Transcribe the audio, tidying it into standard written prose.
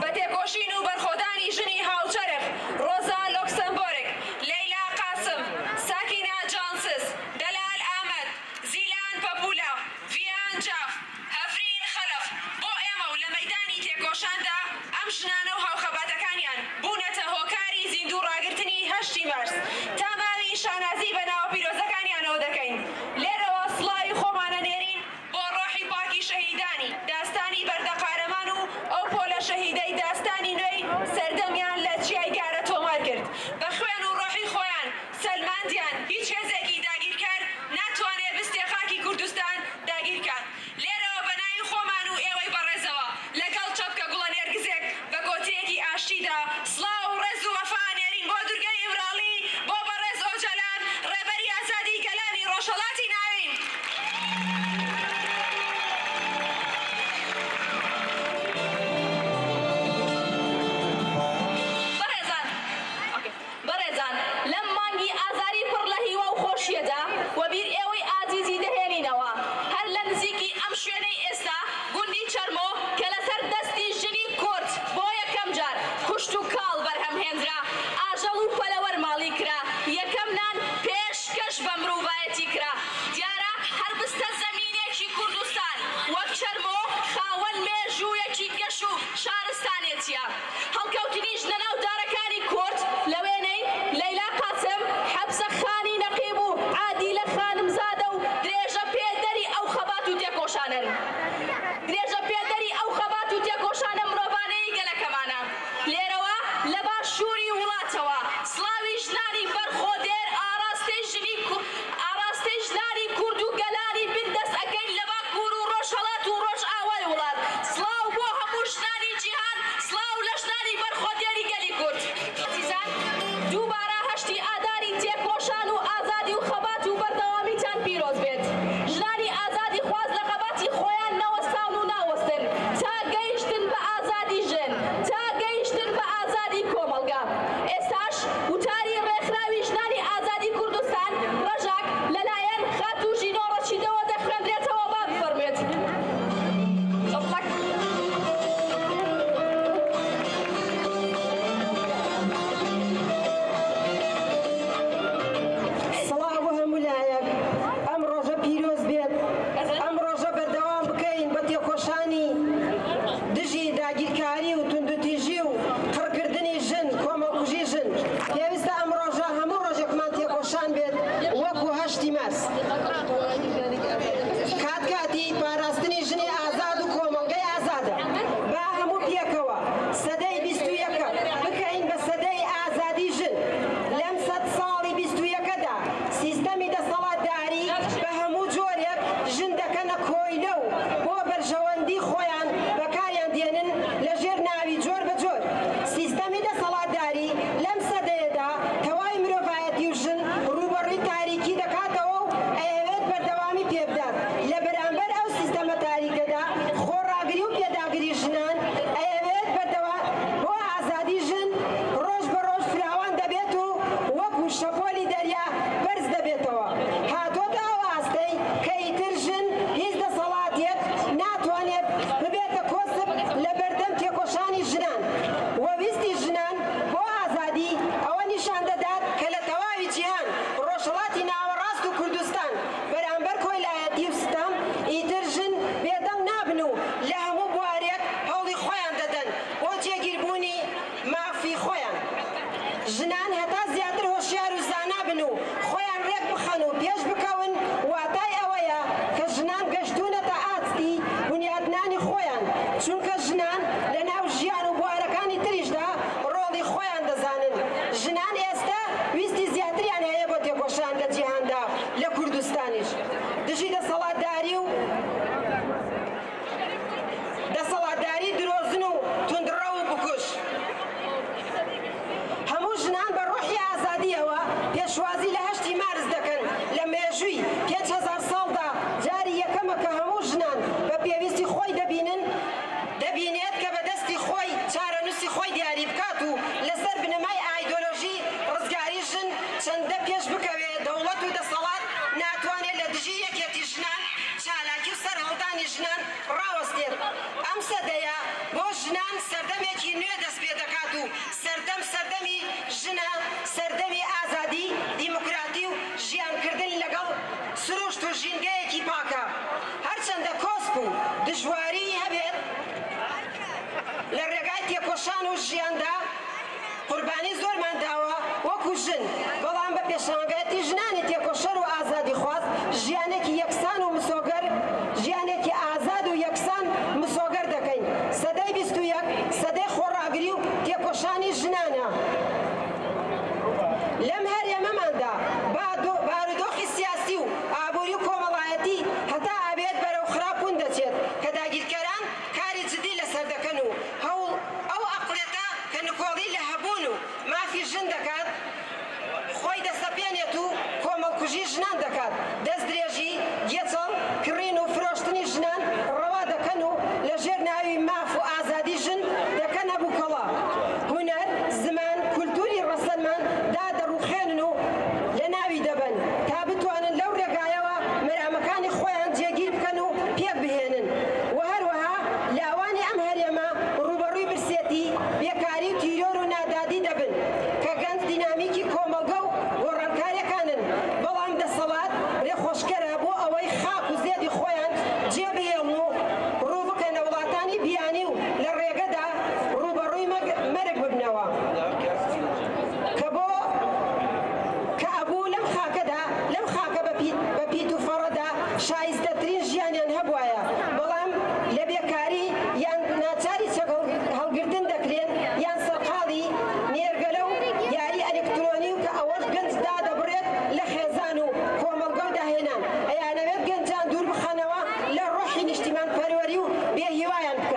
بە تێکۆشین و بەرخۆدانی ژنی هاوچەرخ ڕۆزا لۆکسەمبۆرگ، لەیلا قاسم، ساکینا جانسز، دەلال ئامەد، زیلان پەپولە، ڤیان جاف، هەڤرین خەلەف بۆ ئێمە و لە مەیدانی تێکۆشاندا ئەم ژنانە و هاوخەباتەکانیان بوونەتە هۆکاری زیندوو ڕاگرتنی هەشتی مارس تا ماوی شانازی بە ناوە پیرۆزەکانیانەوە دەکەین. لێرەوە سڵاوی خۆمان ئەنێرین بۆ ڕۆحی پاکی شەهیدانی داستانی بەردە قارەمان و ئەو پۆلە شەهیدەی داستانی نوێی سەردەمیان لە چیای گارە تۆمار کرد. بە خوێن و ڕۆحی خۆیان سەلماندیان هیچ هێزێکی داگیرکەر ناتوانێ بستێ خاکی کوردستان داگیر کات. لێرەوە بە ناوی خۆمان و ئێوەی بەڕێزەوە لەگەڵ چەپکە گوڵە نێرگزێک بە گۆتەیەکی ئاشتیدا سڵاو و ڕێز و وەفا ئەنێرین بۆ دورگەی ئیمراڵی، بۆ بەڕێز ئۆجالان، ڕێبەری ئازادی گەلانی ڕۆژهەڵاتی ناوین. بەڕێزان بەڕێزان لەم مانگی ئازاری پڕ لە هیوا و خۆشییەدا وەبیر ئێوەی ئازیزی دەهێنینەوە هەر لە نزیکی ئەم شوێنەی ئێستا گوندی چەرمۆ کە لەسەر دەستی ژنی کورد بۆ یەکەم جار کشتوکاڵ بەرهەم هێنرا، ئاژەڵ و پەلەوەر ماڵی کرا، یەکەم نان پێشکەش بە مروڤایەتی کرا. دیارە هەر بستە زەمینێکی کوردستان وەک چەرمۆ خاوەن مێژوویەکی گەش و شارستانێتیە. هەڵکەوتنی ژنە ناودارەکانی کورد لە وێنەی، لەیلا قاسم، حەپسە خانی نەقیب و عادیلە خانمزادە و درێژە پێدەری ئەو خەبات و تێکۆشانەن. درێژە پێدەری ئەو خەبات و تێکۆشانە مرۆڤانەیەی گەلەکەمانە. لێرەوە لە باشووری وڵاتەوە سڵاوی ژنانی بەرخۆدێر ئاڕاستەی ژنی ئاڕاستەی ژنانی کورد و گەلانی بن دەست ئەکەین لە باکوور و ڕۆژهەڵات و ڕۆژئاوای وڵات. سڵاو بۆ هەموو ژنانی جیهان، سڵاو لە ژنانی بەرخۆدێری گەلی کورد. ئازیزان دووبارە هەشتی ئاداری تێکۆشان و ئازادی و خەبات و بەردەوامیتان پیرۆز بێت. ژنانی ئازادیخواز لە خەباتی خۆیان نەوەستاون و ناوەستن تا گەیشتن بە ئازادی ژن، تا گەیشتن بە ئازادی کۆمەڵگە. ئێستاش وتاری ڕێکخراوی ژنانی ئازادی کوردستان، ڕەژاک، لەلایەن خاتوو ژینۆ ڕەشیدەوە دەخوێندرێتەوە با بفەرموێت. سڵاو بۆ هەموو لایەک، ئەم ڕۆژە پیرۆز بێت، ئەم ڕۆژە بەردەوام بکەین بە تێکۆشانی دژی داگیرکاری و توندوتیژی و قڕکردنی ژن، کۆمەڵکوژی ژن. پێویستە ئەم ڕۆژە هەموو ڕۆژێکمان تێکۆشان بێت وەکو هەشتی مارس. کات کاتی پاراستنی ژنی ئازاد و کۆمەڵگەی ئازادە. با هەموو پێکەوە سەدەی 21 بکەین بە سەدەی ئازادی ژن. لەم سەد ساڵی 21دا سیستەمی دەسەڵاتداری بە هەموو جۆرێک ژن دەکەنە کۆیلە و بۆ بەرژەوەندی خۆیان بەکاریان دێنن لە ژێر ناوی جۆر بە جۆر. سیستەمی دەسەڵاتداری لەم سەدەیەدا تەواوی مرۆڤایەتی و ژن ڕووبەڕووی تاریکی دەکاتەوە و ئەیەوێت بەردەوامی پێبدات. لە بەرامبەر ئەو سیستەمە تاریکەدا خۆڕاگری و پێداگری ژنان ئەیەوێت بەردەوام بۆ ئازادی ژن ڕۆژ بە ڕۆژ فراوان دەبێت و وەکو شەپۆلی دەریا بەرز دەبێتەوە. هاتۆتە ئەو ئاستەی کە ئیتر ژن هیچ دەسەڵاتێک ناتوانێت ببێتە کۆسپ لە بەردەم تێکۆشانی ژنان و ویستی ژنان بۆ ئازادی ئەوە نیشان دەدات کە لە تەواوی جیهان، ڕۆژهەڵاتی ناوەڕاست و کوردستان بەرامبەر کۆیلایەتی و ستەم ئیتر ژن بێدەنگ نابن و لە هەموو بوارێک هەوڵی خۆیان دەدەن بۆ جێگیربوونی مافی خۆیان. ژنان هەتا زیاتر هۆشیار و زانا بن و خۆیان ڕێک بخەن و پێش بکەون واتای ئەوەیە کە ژنان گەشتوونەتە ئاستی بونیادنانی خۆیان، چونکە ژنان لە ناو ژیان و بوارەکانی تریشدا ڕۆڵی خۆیان دەزانن. ژنان ئێستە ویستی زیاتریان هەیە بۆ تێکۆشان لە جیهاندا لە کوردستانیش دژی دەسەڵاتداری و دەسەڵاتداری درۆزن و توندڕەو و بکوژ. هەموو ژنان بە ڕۆحی ئازادییەوە پێشوازی لە هەشتی مارس دەکەن، لە مێژووی 5000 ساڵدا جاری یەکەمە کە هەموو ژنان بە پێویستی خۆی دەبینن، دەبینێت کە بە دەستی خۆی چارەنووسی خۆی دیاری بکات و لەسەر بنەمای ئایدۆلۆژی ڕزگاری ژن چەندە پێش بکەوێ دەوڵەت و دەسەڵات ناتوانێت لە دژی یەکێتی ژنان، چالاکی و سەرهەڵدانی ژنان ڕاوەستێت. ئەم سەدەیە بۆ ژنان سەردەمێکی و ژیاندا قوربانی زۆرمان داوە وەکو ژن، بەڵام بە پێشەنگایەتی ژنانی تێکۆشەر و ئازادیخواز ژیانێکی یەکسان و مسۆگەر ژیانێکی ئازاد و یەکسان مسۆگەر دەکەین. سەدەی 21 سەدەی خۆڕاگری و تێکۆشانی ژنانە. لەم هەرێمەماندا بارودۆخی سیاسی و ئابووری و کۆمەڵایەتی هەتا ئەبێت بەرەو خراپبوون دەچێت کە داگیرکەران کاری جدی لەسەر دەکەن و هەوڵ ئەو ئەقڵێتە کە نکۆڵی لە هەبوون و مافی ژن دەکات خۆی دەسەپێنێت و کۆمەڵکوژی ژنان دەکات، دەستدرێژی، گێچەڵ، کڕین و فرۆشتنی ژنان ڕەوا دەکەن و لە ژێر ناوی ماف و ئازادی ژن دەکەنە بووکەڵە. هونەر، زمان، کولتوری ڕەسەنمان دادەڕووخێنن و لەناوی دەبەن تا بتوانن لەو ڕێگایەوە مەرامەکانی خۆیان جێگیر بکەن و پێک بهێنن و هەروەها لاوانی ئەم هەرێمە ڕووبەڕووی برسێتی، بێکاری و تیرۆر و نادادی دەبن کە گەنج دینامیکی کۆمەڵگە و گۆڕانکاریەکانن، بەڵام دەسەڵات رێخۆشکەرە بۆ ئەوەی خاک و زێدی خۆیان جێبهێڵن و ڕوو بکەنە وڵاتانی بیانی و لە ڕێگەدا ڕووبەڕووی مەرگ ببنەوە. کە بۆ کە ئەبوو لەم خاکەدا لەم خاکە بە پیت و فەڕەدا شایستەترین ژیانیان هەبوایە، بەڵام لە بێکاری یان ناچاری چەک هەڵگرتن دەکرێن یان سەرقاڵی نێرگەلە و یاری ئەلکترۆنی و کە ئەوەش گەنج دادەبڕێت لە خێزان و کۆمەڵگە و داهێنان ئەیانەوێت گەنجان دوور بخەنەوە لە ڕۆحی نیشتیمانپەروەری و بێ هیوایان بکەن.